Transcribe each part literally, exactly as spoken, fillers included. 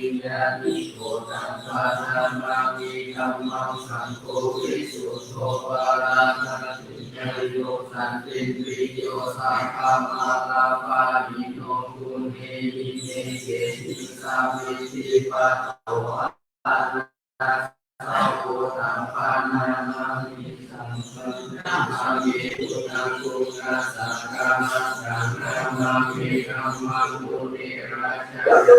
Niyāniko taṃ paṇamāmi dhammaṃ saṅgho visuddho varāgatītaro santindriyo saddhammārappahīno guṇehi nekehi samiddhipatto anāsavo taṃ paṇamāmi saṅghaṃ namāmi buddhaṃ buddhassa dhammaṃ namāmi dhammaṃ munirājassa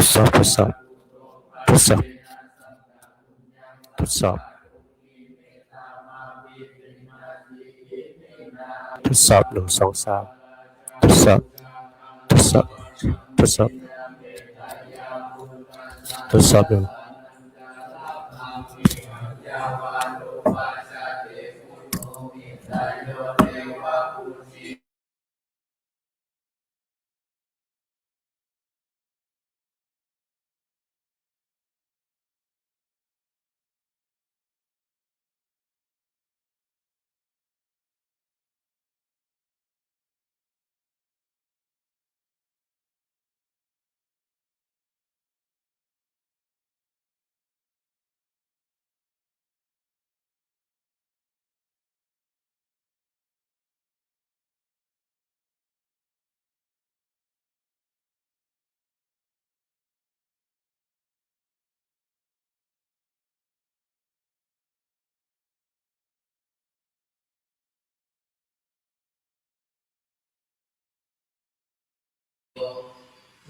Test, test, test. Test, test. Test, test. ทดสอบ หนึ่ง สอง สาม ทดสอบ ทดสอบ ทดสอบ ทดสอบ หนึ่ง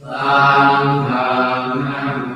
Saṅghaṃ namāmi.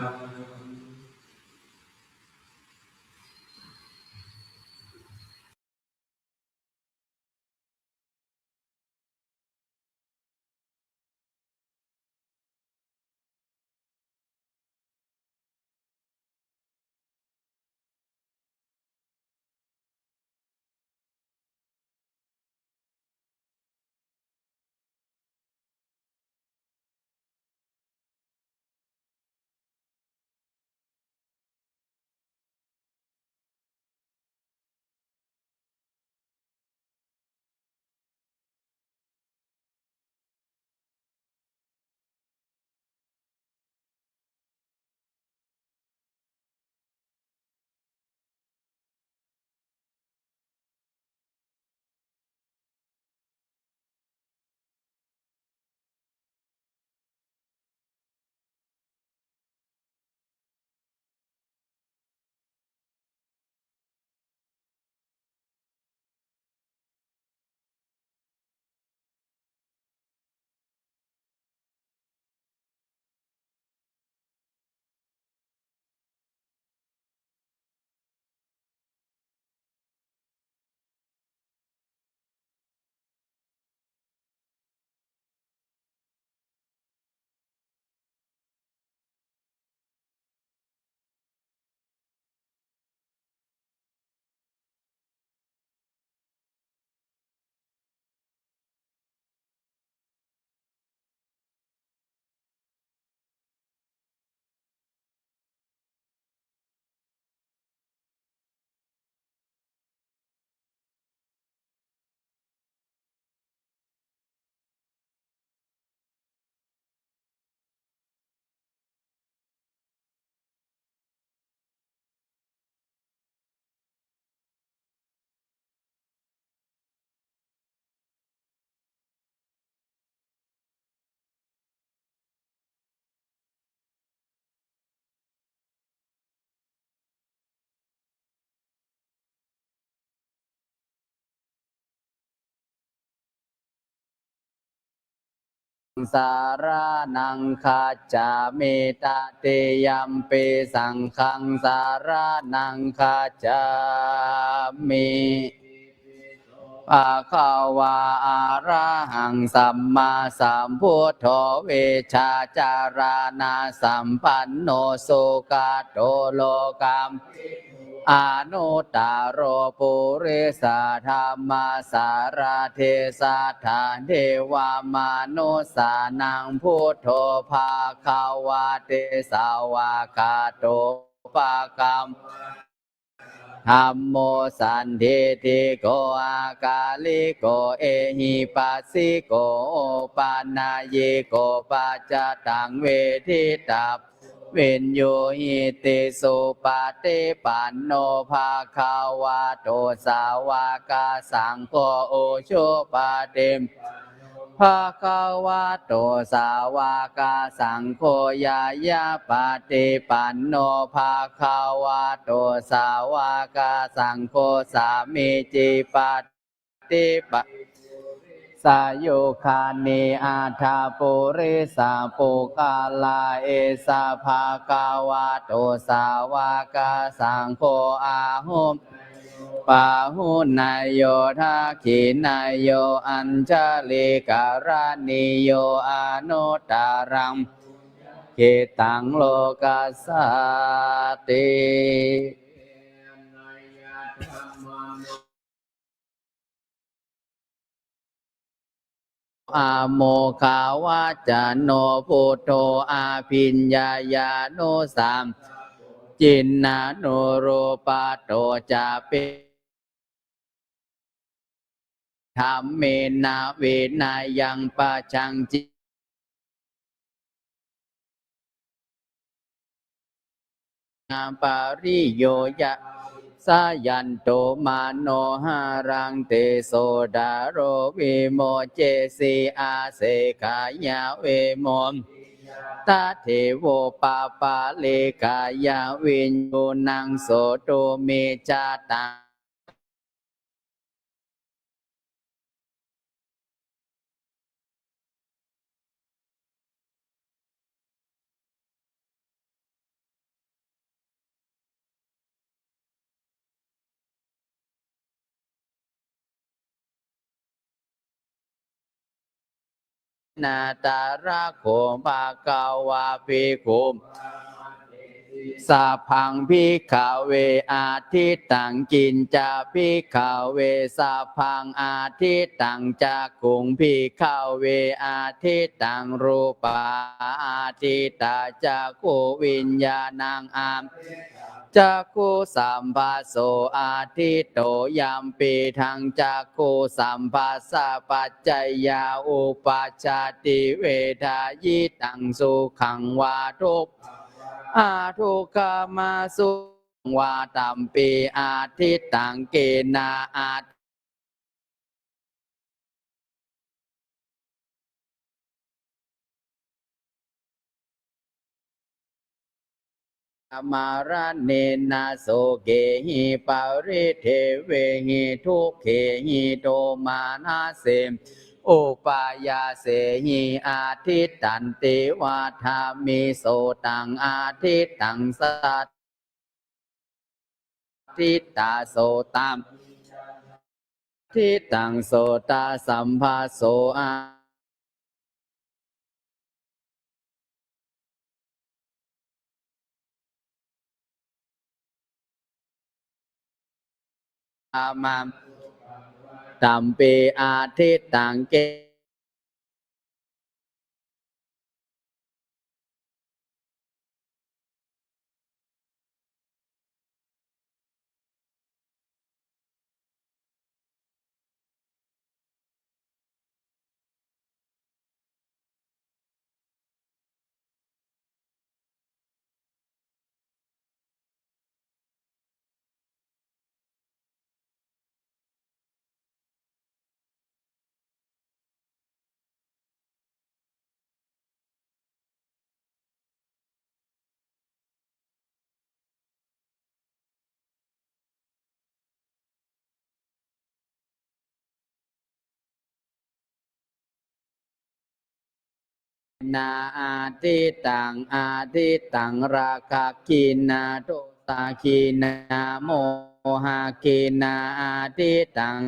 saraṇaṃ gacchāmi. Tatiyampi saṅghaṃ saraṇaṃ gacchāmi. Bhagavā arahaṃ sammāsambuddho vijjācaraṇasampanno sugato loka anuttaro purisadammasārathi satthā devamanussānaṃ buddho bhagavāti. Svākkhāto bhagavā dhammo sandiṭṭhiko akāliko ehipassiko opanayiko paccattaṃ veditabbo viññūhīti. Supaṭipanno bhagavato sāvakasaṅgho, ujupaṭipanno bhagavato sāvakasaṅgho, ñāyapaṭipanno bhagavato sāvakasaṅgho, sāmīcipaṭipanno sayugāni aṭṭha purisapuggalā, esa bhagavato sāvakasaṅgho, āhu pāhuneyyo dakkhiṇeyyo añjalikaraṇīyo anuttaraṃ khittaṃ lokassāti. Amoghavacano buddho abhiññāya nusabdho jiṇṇānurūpato ca pe dhammena vinayaṃ pajaṃ ci pariyojaya sayanto manoharaṃ tesodaro vimoccesi asekāya vimo tathevopapālikāya viññūhīnaṃ sotumicchataṃ nātarakkho bhagavā bhikkhū sabbaṃ bhikkhave ādittaṃ. Kiñca bhikkhave sabbaṃ ādittaṃ. Cakkhuṃ bhikkhave ādittaṃ rūpā ādittā cakkhuviññāṇaṃ ādittā cakkhusamphasso āditto. Yampidaṃ cakkhusamphassapaccayā uppajjati vedayitaṃ sukhaṃ vā dukkhaṃ vā adukkhamasukhaṃ vā tampi ādittaṃ. Kena ādittaṃ? Maraṇena sokehi paridevehi dukkhehi domanassehi upāyāsehi ādittanti vadāmi. So taṃ ādittaṃ sat ādittā sotā ādittaṃ sotasamphasso ā āma tampi ādittaṃ ke adhiṭṭhena adiṭṭhaṃ adiṭṭhaṃ rakkhaṃ khiṇṇā dosā khiṇṇā mohā khiṇṇā adiṭṭhaṃ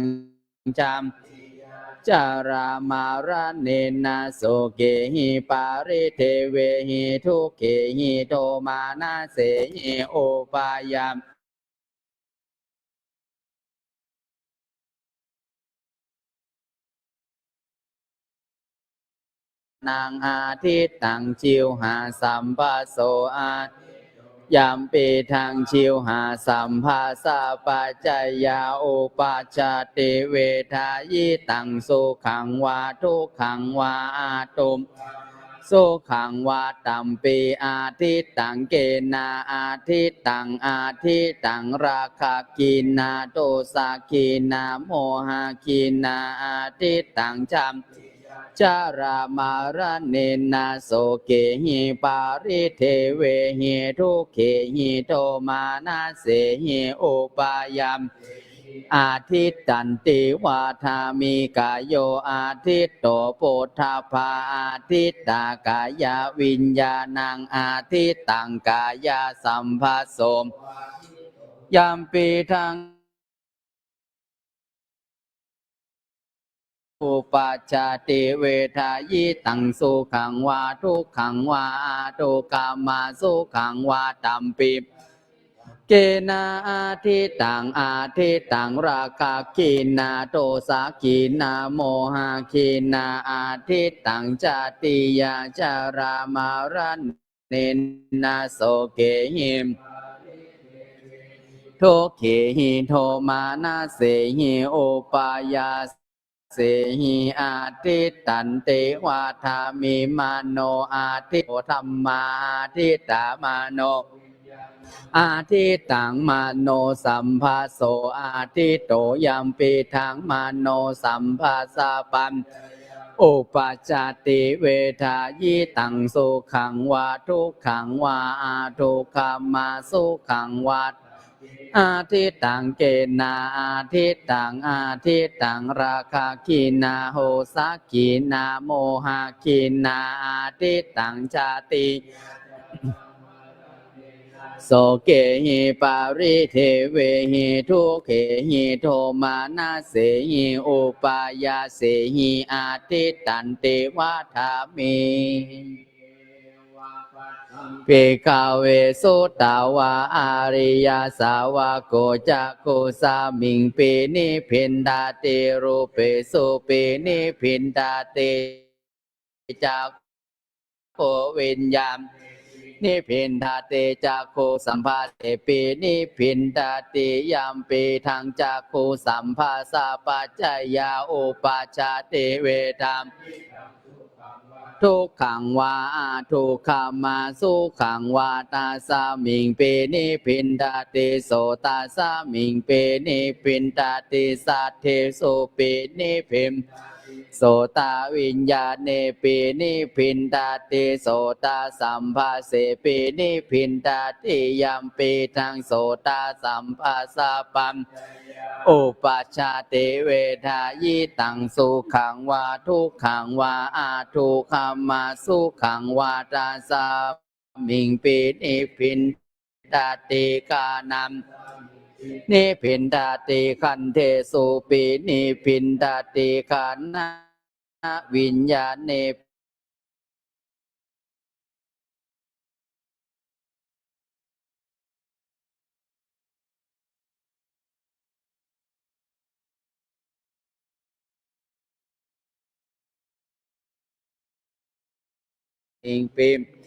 cam jarāmaraṇena sokehi paridevehi dukkhehi domanassehi upāyā naṃ adiṭṭhaṃ jivhāsambhaso a yampidaṃ jivhāsambhasapacayā uppajjati vedayitaṃ sukhaṃ vā dukkhaṃ vā attu sukhaṃ vā tampi adiṭṭhaṃ kena adiṭṭhaṃ adiṭṭhaṃ rakkhaṃ khiṇṇā dosā khiṇṇā mohā khiṇṇā adiṭṭhaṃ cam jarāmaraṇena sokehi paridevehi dukkhehi domanassehi upāyā adiṭṭhanti vadāmi. Kāyo adiṭṭho phoṭṭhabbā adiṭṭhā kāyaviññāṇaṃ adiṭṭhaṃ kāyasambhaso yampidaṃ uppajjati vedayitaṃ sukhaṃ vā dukkhaṃ vā attu kamma sukhaṃ vā tampi kena adiṭṭhaṃ adiṭṭhaṃ rakkhaṃ khiṇṇā dosā khiṇṇā mohā khiṇṇā adiṭṭhaṃ jātiyā jarāmaraṇena sokehi dukkhehi domanassehi upāyā sehi adiṭṭhanti vadāmi. Mano adiṭṭho dhammā adiṭṭhā mano adiṭṭhaṃ manosambhaso adiṭṭho yampidaṃ manosambhasapacayā uppajjati vedayitaṃ sukhaṃ vā dukkhaṃ vā attu kamma sukhaṃ vā adiṭṭhaṃ kena adiṭṭhaṃ adiṭṭhaṃ rakkhaṃ khiṇṇā dosā khiṇṇā mohā khiṇṇā adiṭṭhaṃ jātiyā sokehi paridevehi dukkhehi domanassehi upāyāsehi adiṭṭhanti vadāmi. Bhikkhave sutavā ariyasāvako cakkhusmiṃ pinibbindati rūpesupi nibbindati cakkhuviññāṇe nibbindati cakkhusamphassepi nibbindati yampidaṃ cakkhusamphasapacayā uppajjati vedayitaṃ dukkhaṃ vā adukkhamasukhāṃ vā tasmiṃ pinibbindati sotasmiṃ pinibbindati saddesupi nibbindati sotaviññāṇepi nibbindati sotasamphassepi nibbindati yampidaṃ sotasamphassapaccayā uppajjati vedayitaṃ sukhaṃ vā dukkhaṃ vā adukkhamasukhāṃ vā tasmiṃ pinibbindati ghānasmiṃ nibbindati gandhesupi nibbindati ghānaviññāṇepi nibbindati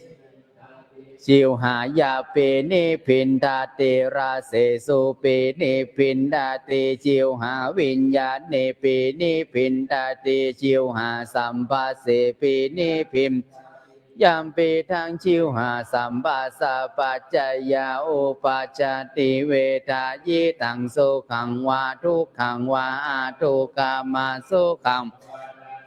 jivhāyapi nibbindati rasesupi nibbindati jivhāviññāṇepi nibbindati jivhāsamphassepi nibbindati yampidaṃ jivhāsamphassapaccayā uppajjati vedayitaṃ sukhaṃ vā dukkhaṃ vā adukkhamasukhāṃ vā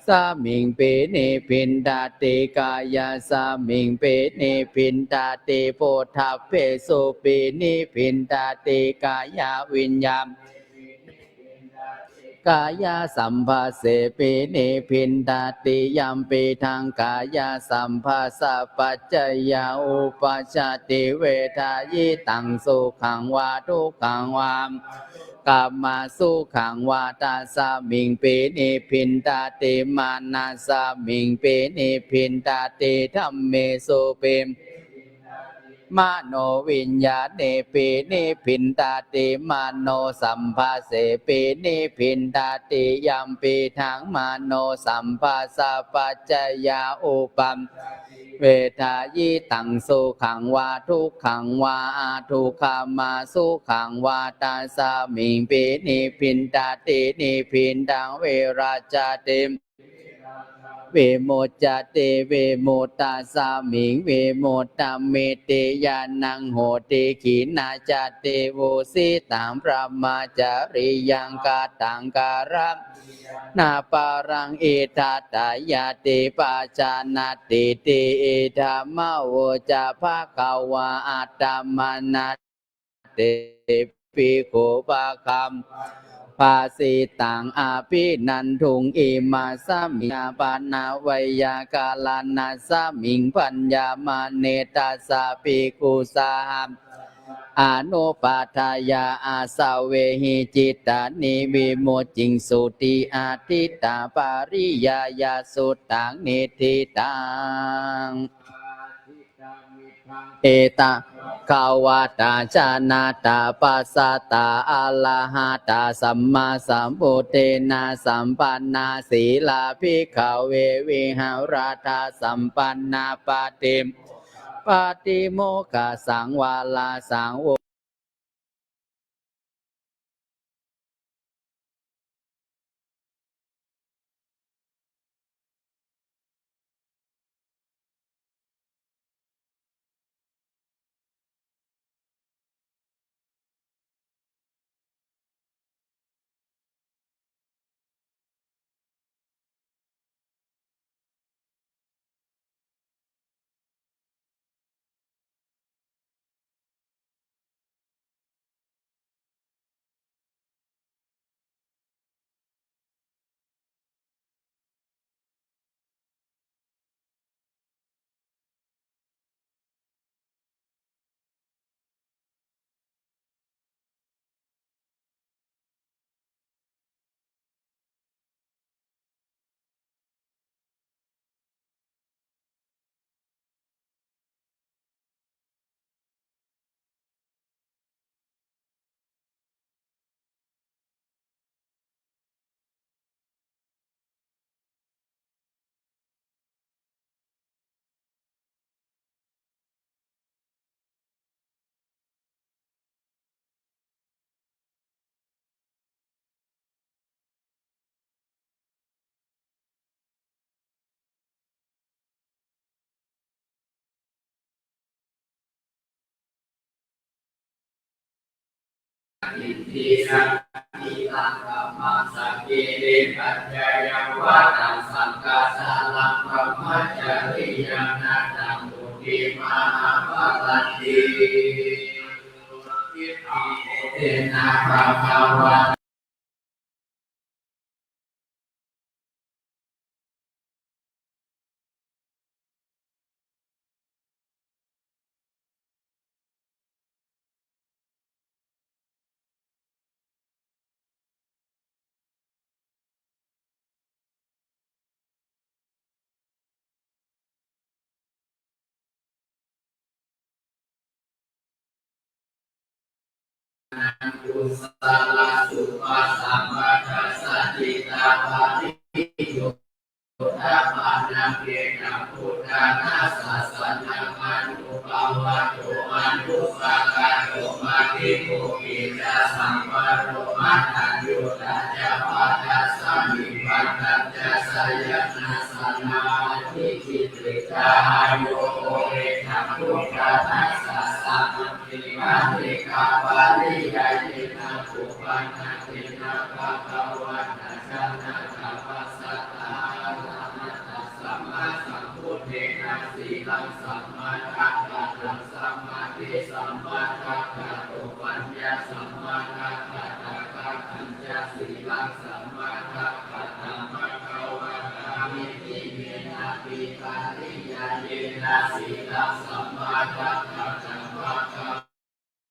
tasmiṃ pinibbindati kāyasmiṃ pinibbindati phoṭṭhabbesupi nibbindati kāyaviññāṇe kāyasambhāsepi nibbindati. Yampidhaṃ kāyasambhāsapaccayaṃ uppajjati vedayitaṃ sukhaṃ vā dukkhaṃ vā, kāmasukhaṃ vā, tasmiṃpi nibbindati. Manasmiṃpi nibbindati. Dhammesupi manoviññāṇepi nibbindati. Manosambhāsepi nibbindati. Yampidhaṃ manosambhāsapaccayaṃ uppajjati vedayitaṃ sukhaṃ vā dukkhaṃ vā, adukkhamasukhaṃ vā, tasmiṃpi nibbindati. Nibbindaṃ virajjati, vimuccati, vimuttasmiṃ vimuttamiti ñāṇaṃ hoti. Khīṇajāti vusitaṃ brahmacariyaṃ kataṃ karaṇīyaṃ, na paraṃ itthattāyāti pajānātīti. Idamavoca bhagavā. Attamanā te bhikkhū bhagavā bhāsitaṃ abhinanduṃ. Imasmiñca pana veyyākaraṇasmiṃ bhaññamāne tassa bhikkhu sāvakā anupādāya āsavehi cittāni vimucciṃsūti. Ādittāpariyāyasuttaṃ. Niṭṭhitaṃ. Etā bhagavatā jānātā passatā arahatā sammāsambuddhena sampannā sīlā bhikkhave viharāda sampannā pati- pātimokkhasaṃ varasaṃ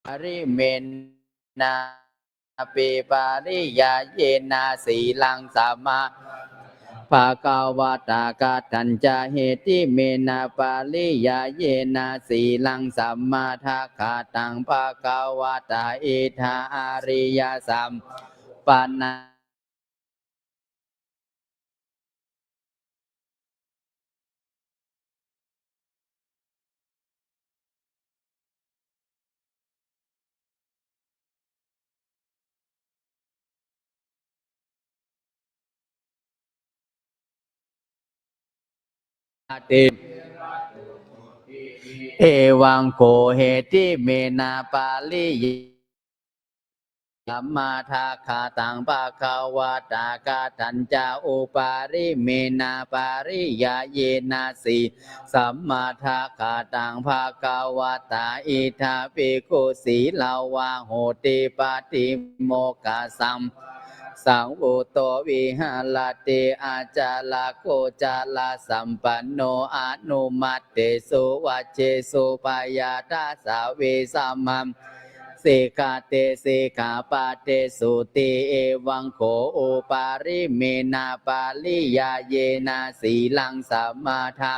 Upārimena pīpariyāyena sīlaṃ samā bhagavatā katañca hetimena pariyāyena sīlaṃ samādhakataṃ bhagavatā idha ariyasappāṇa Evaṃ kho hetimena pariyāyena samādhakataṃ bhagavatā katañca upārimena pariyāyena sī samādhakataṃ bhagavatā idha bhikkhu sīlavā hoti pātimokkhasaṃ sāvutto viharati accharagocarasambhanno aṇumattesu vajjesu bhayādasavesama sikkhate sikkhāpadesuti. Evaṃ kho upārimena pariyāyena sīlaṃ samādhā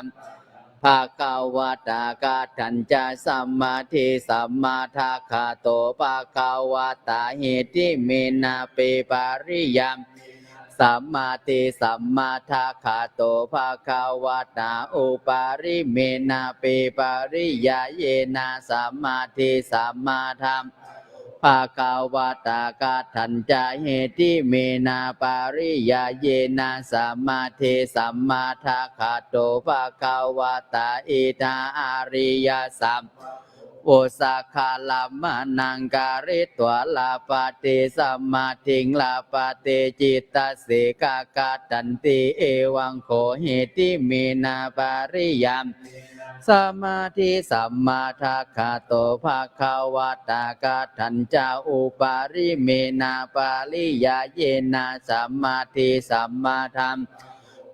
bhagavatā katañca samādhi samādhakato bhagavatā hetimena pīpariyā samādhi samādhakato bhagavatā upārimena pīpariyāyena samādhi samādhā bhagavatā katañca hetimena pariyāyena samādhi samādhakato bhagavatā idha ariyasā vussakalamānaṃ karitvā labhati samādhiṃ labhati cittasekakattanti. Evaṃ kho hetimena pariyā samādhi samādhakato bhagavatā katañca upārimena pariyāyena samādhi samādhā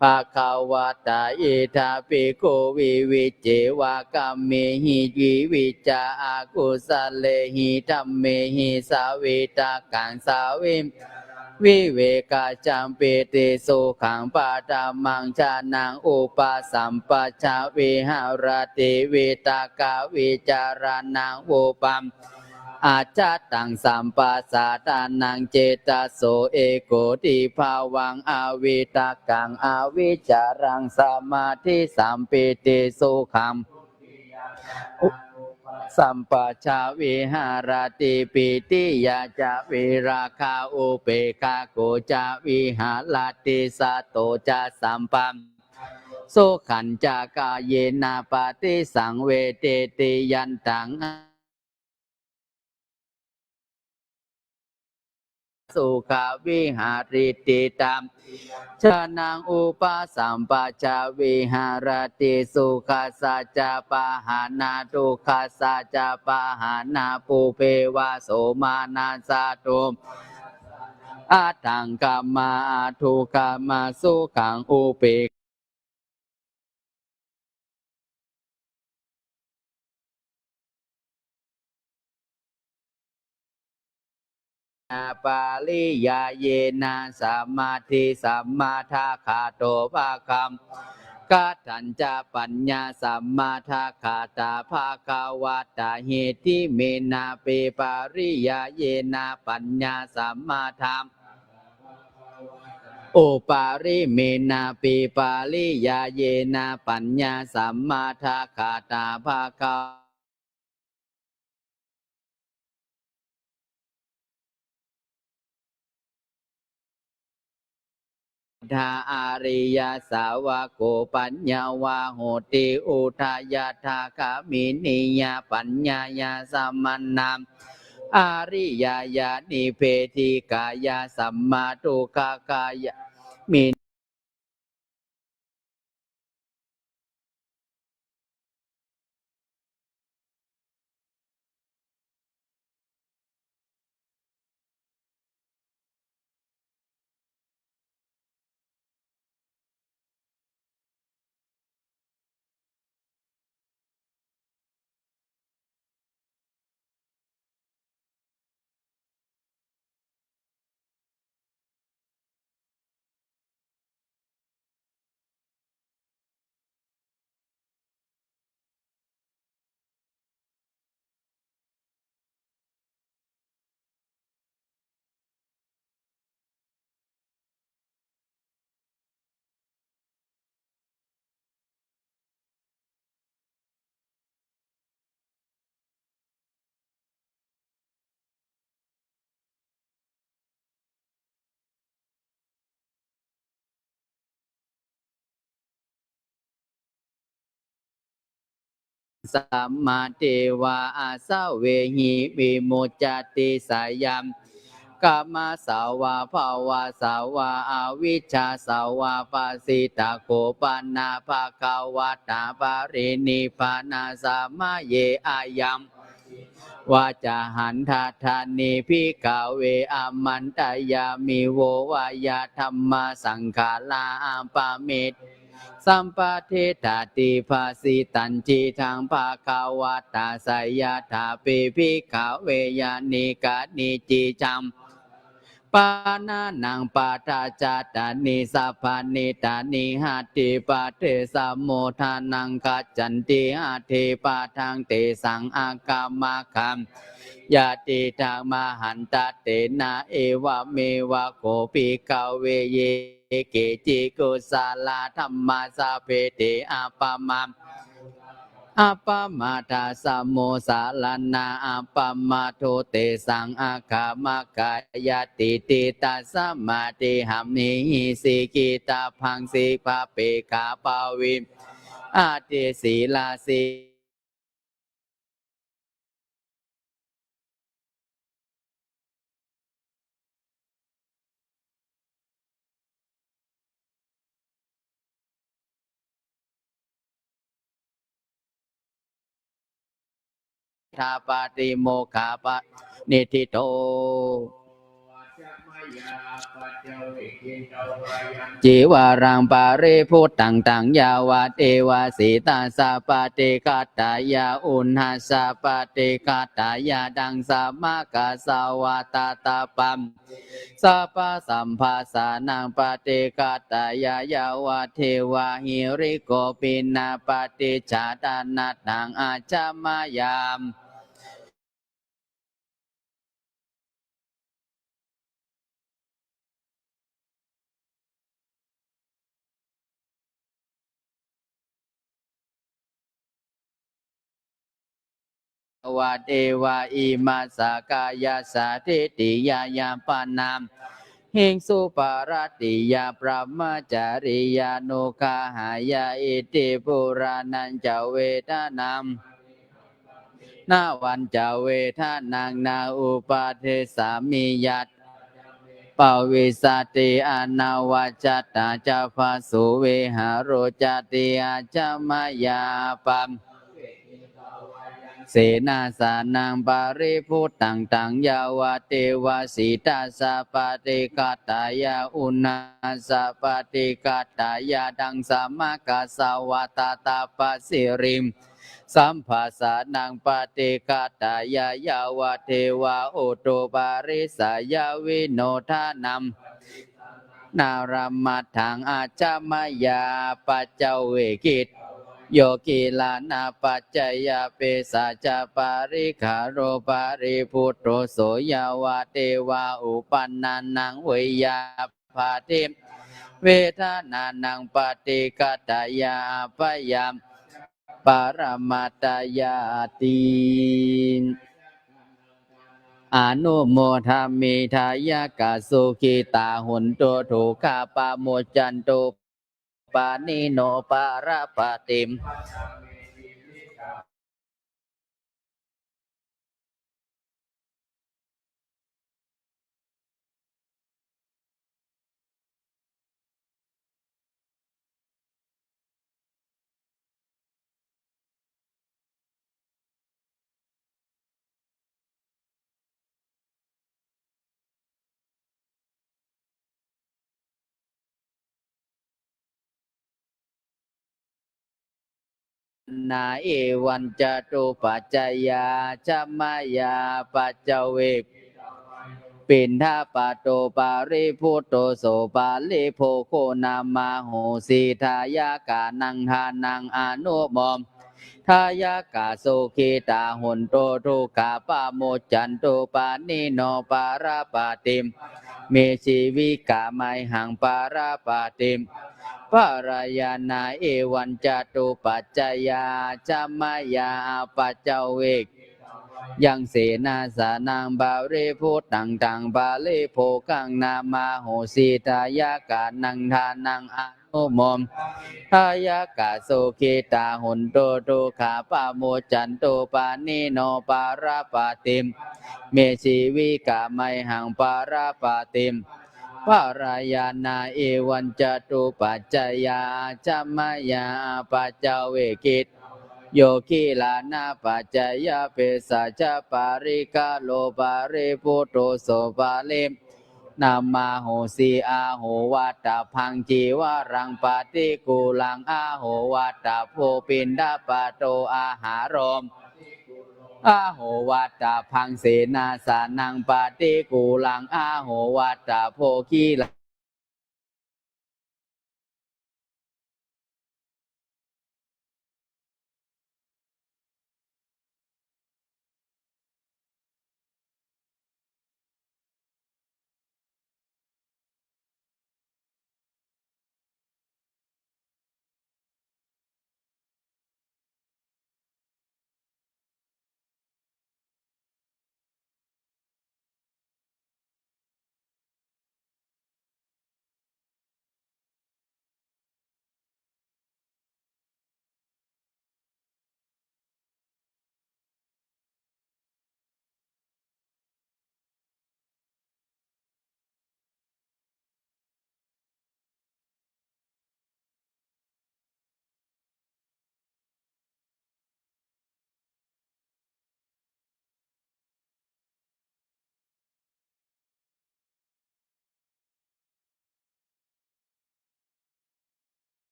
bhagavatā idha bhikkhu vivicceva kāmehi viviccā akusalehi dhammehi savitakkam savi vivekajam pītisukhaṃ paṭhamaṃ jhānaṃ upasampajja viharati vitakkavicārānaṃ upa ajjhattaṃ sampajātānaṃ cetaso ekotthi bhāvaṃ avitakkaṃ avicaraṃ samādhi sampītisukhaṃ sampajja viharati pītiyā ca virāgā upekkhako ca viharati santo ca sampā sukhañca kāyena paṭisaṃvedeti yantaṃ sukhaṃ viharati taṃ jhānaṃ upasampajja viharati sukhassa ca pahānā dukkhassa ca pahānā pubbe vā somanassatu aṭṭhaṅgama aṭṭhukamma sukhaṃ upe pariyāyena samādhi samādhakato bhagavatā katañca paññā samādhakkhatā bhagavatā hetimena pīpariyāyena paññā samādhā upārimena pīpariyāyena paññā samādhakkhatā bhagavatā idha ariyasāvako paññavā hoti udayatagāminiyā paññāya samaṇā ariyāya nibbindikāya samādhukkāya mi samadevā āsavehi vimuccati. Sayaṃ kāmasā vā bhavasā vā avijjāsā vā phasitākūpanā bhagavatā parinibbānasamaye ayaṃ vaccahaṃ dadāmi bhikkhave āmantayāmi vo vāyadhammasaṅkhārā appaṭivedhaṃ sampādetthāti. Bhāsitañcidaṃ bhagavatā seyyathāpi bhikkhave yāni kañci saṅkhāra panānaṃ paṭicchādāni sabbāni tāni atthi paṭisamutthānaṃ gacchanti atthi padaṃ tesaṃ aggaṃ maggāya tiṭṭhamahantatthe na evameva kho bhikkhave ye keci kusalā dhammā sabbe te appamā appamādasamussaraṇā appamādo tesaṃ aggaṃ maggāya tiṭṭhi tasmā tiṭṭhamhi sikkhitabbaṃ sippape gabbhāve ati sīlasi dha paṭimokkhapaṇidhito cīvaraṃ paribhuttaṃ taṃ yāvadeva sītassa paṭighātāya uṇhassa paṭighātāya ḍaṃsamakasavātātappaṃ sabbasamphassānaṃ paṭighātāya yāvadeva hirikopinapaṭicchādanatthaṃ añjamayā yāvadeva imassa kāyassa ṭhitiyā yāpanā hiṃsuparatiyā brahmacariyānuggahāya iti purāṇañca vedanaṃ navañca vedanaṃ na uppādessāmi yattha ca me bhavissati anavajjatā ca phāsuvihāro cāti. Añjamayā pa senāsanaṃ paribhuttaṃ taṃ yāvadeva sītassa paṭighātāya uṇhassa paṭighātāya ḍaṃsamakasavātātapasiriṃ samphāsanaṃ paṭighātāya yāvadeva utuparissayavinodanaṃ nāḷāmatthaṃ añjamayā paccavekkhito yo gilānapaccayabhesajjaparikkhāro paribhutto so yāvadeva uppannānaṃ veyyābādhinaṃ vedanānaṃ paṭighātāya appayāparamattāyāti. Anumodāmi dāyakā sukhitā hontu dukkhāpamuccantu pāṇino parapāti. Na evañcathupaccayā añjamayā paccave piṇḍapāto paribhutto so paribhogo namahosi dāyakānaṃ dānaṃ anumo dāyakā sukhitā hontu dukkhāpamuccantu pāṇino parapāti. Me jīvikā mayhaṃ parapāti. Pariyā na evañcathupaccayā añjamayā apaccavekkhitvā Yaṃ senāsanaṃ paribhuttaṃ taṃ paribhogaṃ namahosi. Dāyakānaṃ dānaṃ anumodāmi dāyakā sukhitā hontu dukkhā pamuccantu. Pāṇino pārapati me jīvikamayhaṃ pārapati pārāyanaṃ. Evañca duppacayā ācameyā apaccavekkhitāyo gilānapaccayaṃ bhesajjaparikkhāro paribhutto so paribhutto namahosi. Ahovaṭṭhabbaṃ cīvaraṃ paṭikūlaṃ ahovaṭṭhabbo piṇḍapāto āhāro ahovaṭṭhabbaṃ senāsanaṃ paṭikūlaṃ ahovaṭṭhabbo gilā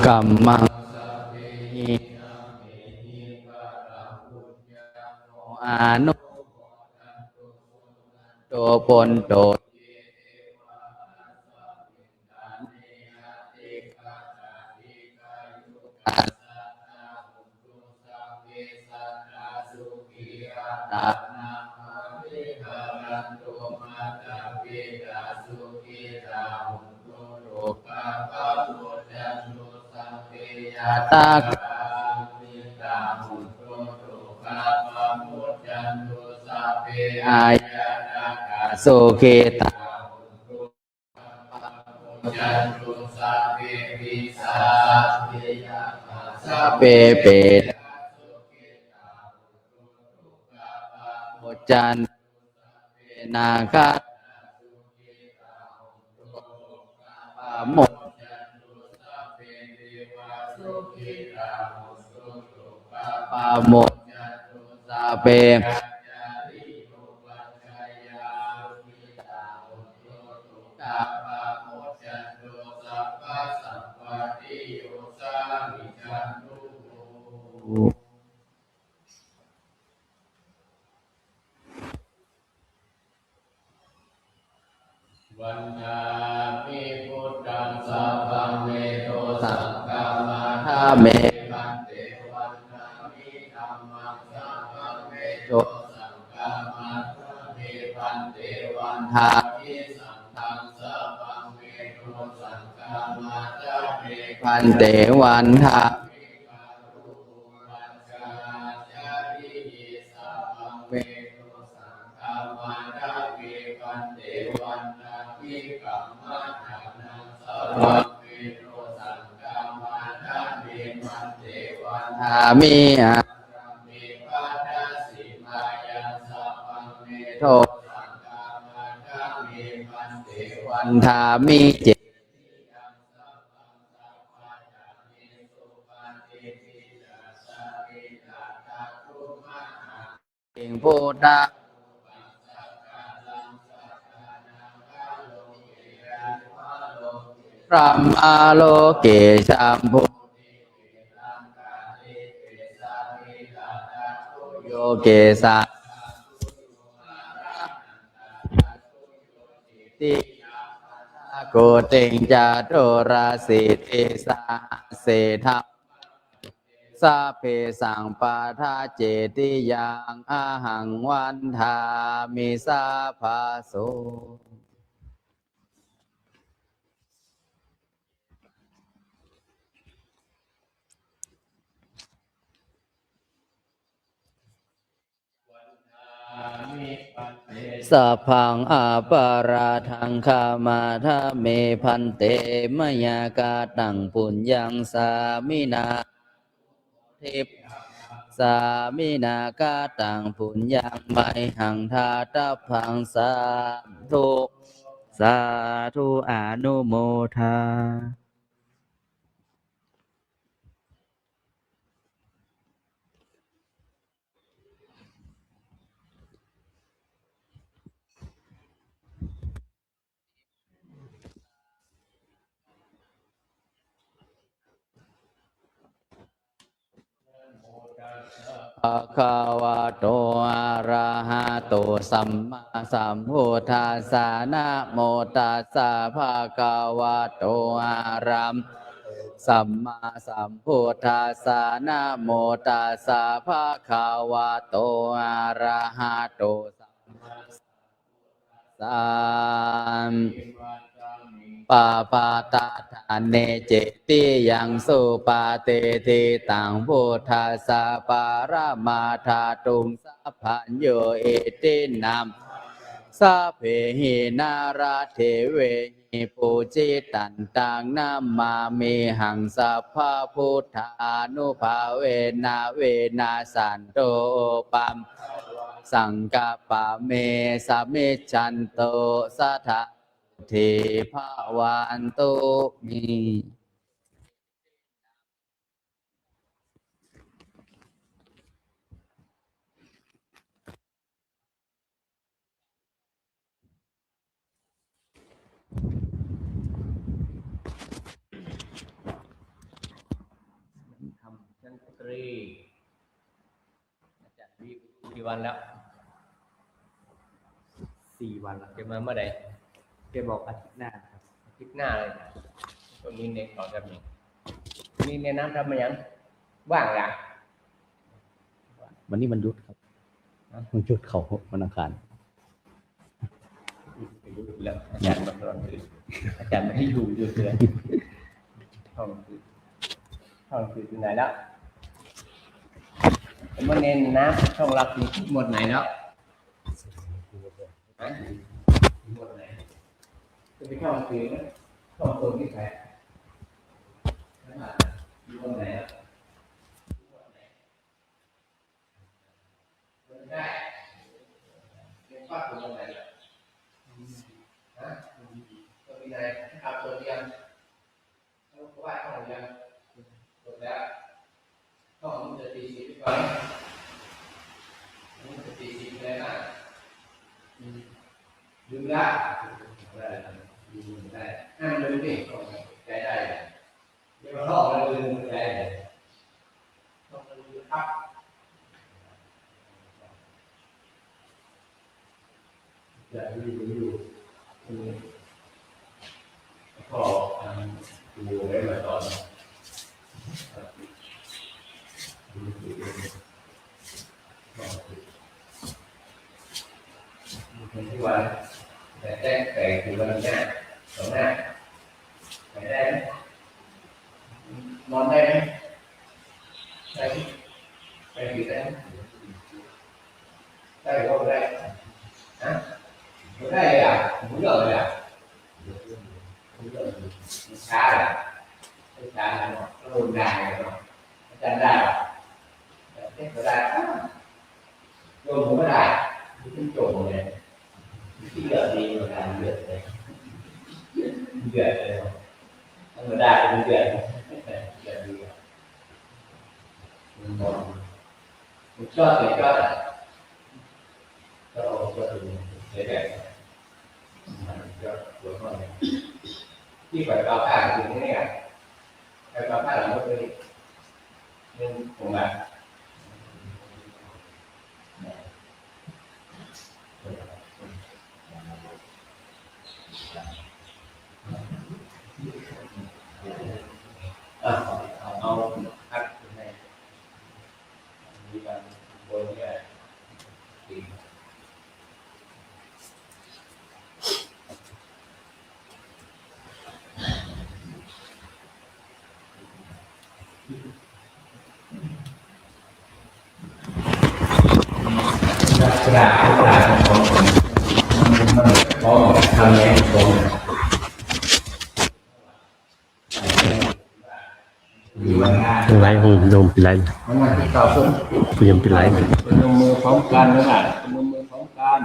Kammaṃ sabbehi dhammehi paraṃ puññaṃ no anumodantu suganto puñño sukhitā. Sabbe pīlā muccantu, sabbe nāgā pamuccantu, sabbe devā sukhitā hontu, dukkā pamuccantu, sabbe Vandāmi buddhaṃ sabbaṃ me dosaṃ khamatha me bhante. Vandāmi dhammaṃ sabbaṃ me dosaṃ khamatha me bhante. Vandāmi saṅghaṃ sabbaṃ me dosaṃ khamatha me bhante. Vandāmi vandāmi ce buddha brahmaloke jambudīpe loke sa koṭiṃ caturāsītisahassadhamma sabbesaṃ paṭhaccettiyaṃ ahaṃ vandāmi sabbaso. Sabbaṃ aparādhaṃ khamatha me bhante, mayā kataṃ puññaṃ sāminā sāminā kataṃ puññaṃ mayhaṃ dātabbaṃ. Sādhu sādhu anumoda. Bhagavato arahato sammāsambuddhassa. Namo tassa bhagavato arahato sammāsambuddhassa. Namo tassa bhagavato arahato sammāsambuddhassa. Pāpatthane cetiyaṃ supatiṭṭhitaṃ buddhassa paramaṭṭhātuṃ sabbañño iti nama sabbehi nāradevehi pūjitaṃ taṃ namāmihaṃ sabbabuddhānubhāvena. Vināsanto pa saṅkappa me samijjhantu sadā sotthī bhavantu me. ที่อาจารย์วีกี่วันแล้ว สี่วันแล้ว จะมาเมื่อไหร่ แกบอกอาทิตย์หน้าครับ อาทิตย์หน้าเลยนะ วันนี้เน้นขอทำยัง นี่ในน้ำทำมายัง ว่างละ วันนี้วันหยุดครับ ฮะ วันหยุดเขาวันอังคาร แล้วอาจารย์มาตลอดเลย อาจารย์ไม่ให้อยู่อยู่เลย ห้องคือ ห้องคือถึงไหนแล้ว เมื่อเน้นนะ ช่องหลักอยู่ที่หมวดไหนแล้ว ฮะ หมวดไหน จะไปเข้าหนังสือไหม เข้าตรงที่ไหน อยู่ตรงไหนอะ หมวดไหน ไม่ได้ เรียนภาคตรงไหนอะ ฮะ ก็มีไหน ที่ทำตัวเรียน แล้วก็ว่าเข้าเรียน จบแล้ว ต้องมีสติสิบก่อน มีสติสิบเลยนะ อืม ลืมละ ได้ ลืมได้ ห้ามลืมดิ ใจได้ เดี๋ยวเราท่องแล้วลืมใจ ท่องแล้วลืมครับ อยากรู้อยู่ อืม ก็ทางครูได้มาสอน เป็นที่วัน แต่แจ้งแต่งคือวันหน้า สองหน้า ไปได้ไหม นอนได้ไหม ได้ไหม ไปอยู่ได้ไหม ได้หรือว่าไม่ได้ ฮะ ไม่ได้เลยอ่ะ ไม่เลือกเลยอ่ะ ไม่เลือกเลย มันช้าอ่ะ ไม่ช้าเนาะ ก็โดนด่าเนาะ อาจารย์ด่า แต่เทศน์ก็ได้ อ้าว โยมผมก็ได้ มันเป็นโจมเลย ที่เดือดดีกว่าการเดือดเลย เดือดเลย ธรรมดาเป็นเดือด เดือดดีกว่า มันมอง มันชอบเลย ชอบอ่ะ ก็เอา ก็ถึงใช้แบบ ที่ปล่อยปลาผ้าอยู่นี่ไง ปล่อยปลาผ้าหลังรถเลย นี่ผมมา อ่ะ เอา เอาพักให้ มีการบนเนี่ย ลักษณะของการของของทำแย้งของ ไลฟ์ของโยมปิดไลฟ์ มันมาที่เก่าสุด โยมปิดไลฟ์ พนมมือพร้อมกันนะครับ พนมมือพร้อมกัน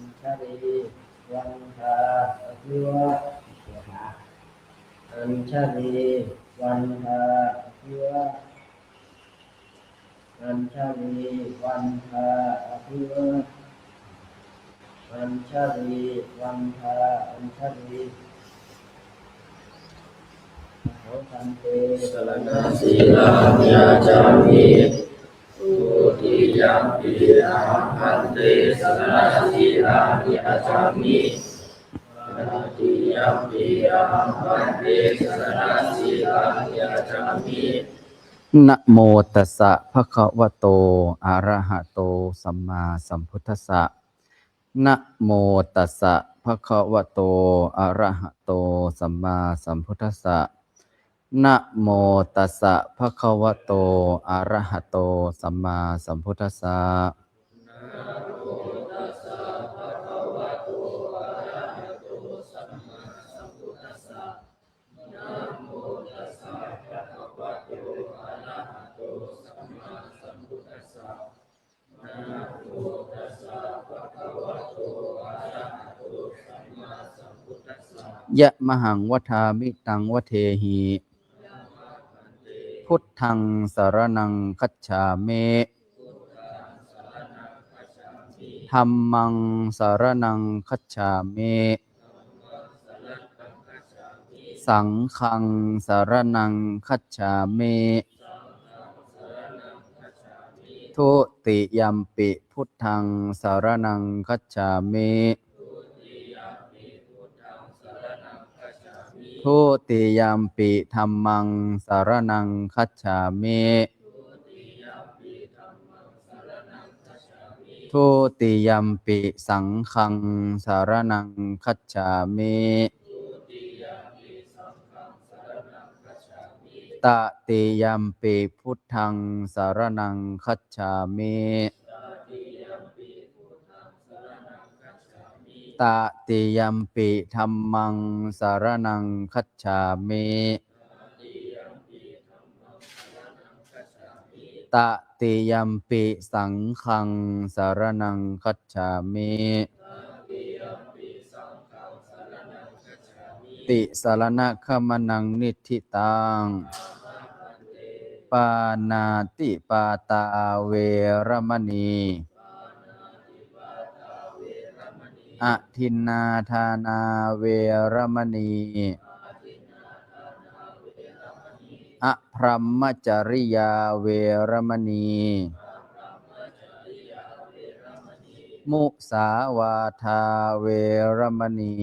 Añjalī vandā abhivā-, Añjalī vandā abhivā-, Añjalī vandā abhivā-, Añjalī vandā Añjalī. Ahaṃ bhante saraṇasīlāni yācāmi. Dutiyampi ahaṃ bhante saraṇasīlāni yācāmi. Tatiyampi ahaṃ bhante saraṇasīlāni yācāmi. Namo tassa bhagavato arahato sammāsambuddhassa. Namo tassa bhagavato arahato sammāsambuddhassa. Namo tassa bhagavato arahato sammāsambuddhassa. Yamahaṃ vadāmi taṃ vadehi. Buddhaṃ saraṇaṃ gacchāmi. Dhammaṃ saraṇaṃ gacchāmi. Saṅghaṃ saraṇaṃ gacchāmi. Dutiyampi buddhaṃ saraṇaṃ gacchāmi. Dutiyampi dhammaṃ saraṇaṃ gacchāmi. Dutiyampi saṅghaṃ saraṇaṃ gacchāmi. Tatiyampi buddhaṃ saraṇaṃ gacchāmi. Tatiyampi dhammaṃ saraṇaṃ gacchāmi. Tatiyampi saṅghaṃ saraṇaṃ gacchāmi. Tisaraṇagamanaṃ niṭṭhitaṃ. Pāṇātipātā veramaṇī. Adinnādānā veramaṇī. Abrahmacariyā veramaṇī. Musāvādā veramaṇī.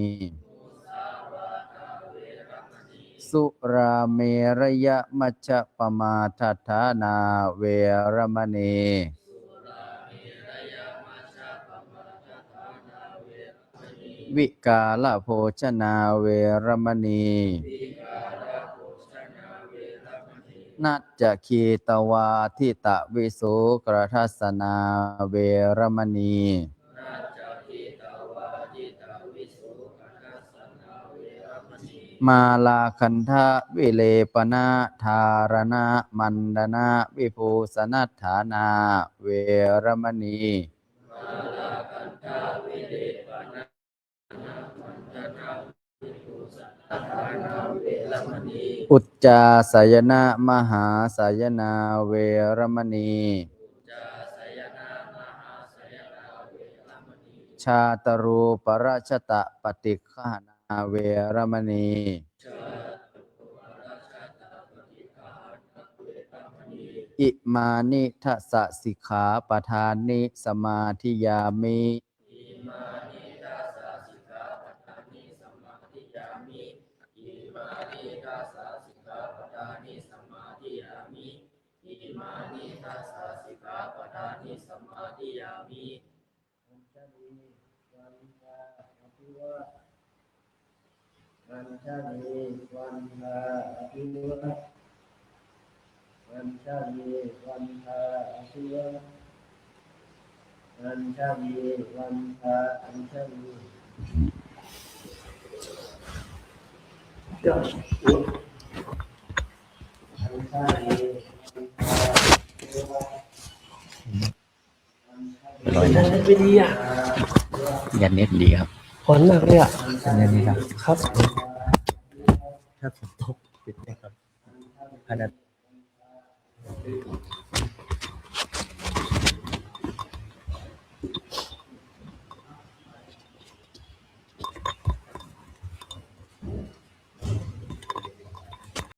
Surāmerayamajjapamādaṭṭhānā veramaṇī. Vikālabhojanā veramaṇī. Naccakhītavāditavisokadassana veramaṇī. Mālāgandhavilepanadhāraṇamaṇḍanavibhūsanadhānā veramaṇī. Uccāsayanamahāsayanā veramaṇī. Chātalūparajatapaṭiggahāṇā veramaṇī. Imāni dasa sikkhāpadāni samādiyāmi. Imāni dasa sikkhāpadāni samādiyāmi. Imāni dasa sikkhāpadāni samādiyāmi. Imāni dasa sikkhāpadāni samādiyāmi. Añjali vandā abiva. Añjali vandā abiva. Añjali vandā abiva. Añjali vandā añjali. Añjali vandā abiva. ร้อยนะ ไม่ดีอ่ะ ยันเน็ตดีครับ อ่อนมากเลยอ่ะ ยันเน็ตดีครับ ครับ ถ้าฝนตก ปิดนะครับ ขนาด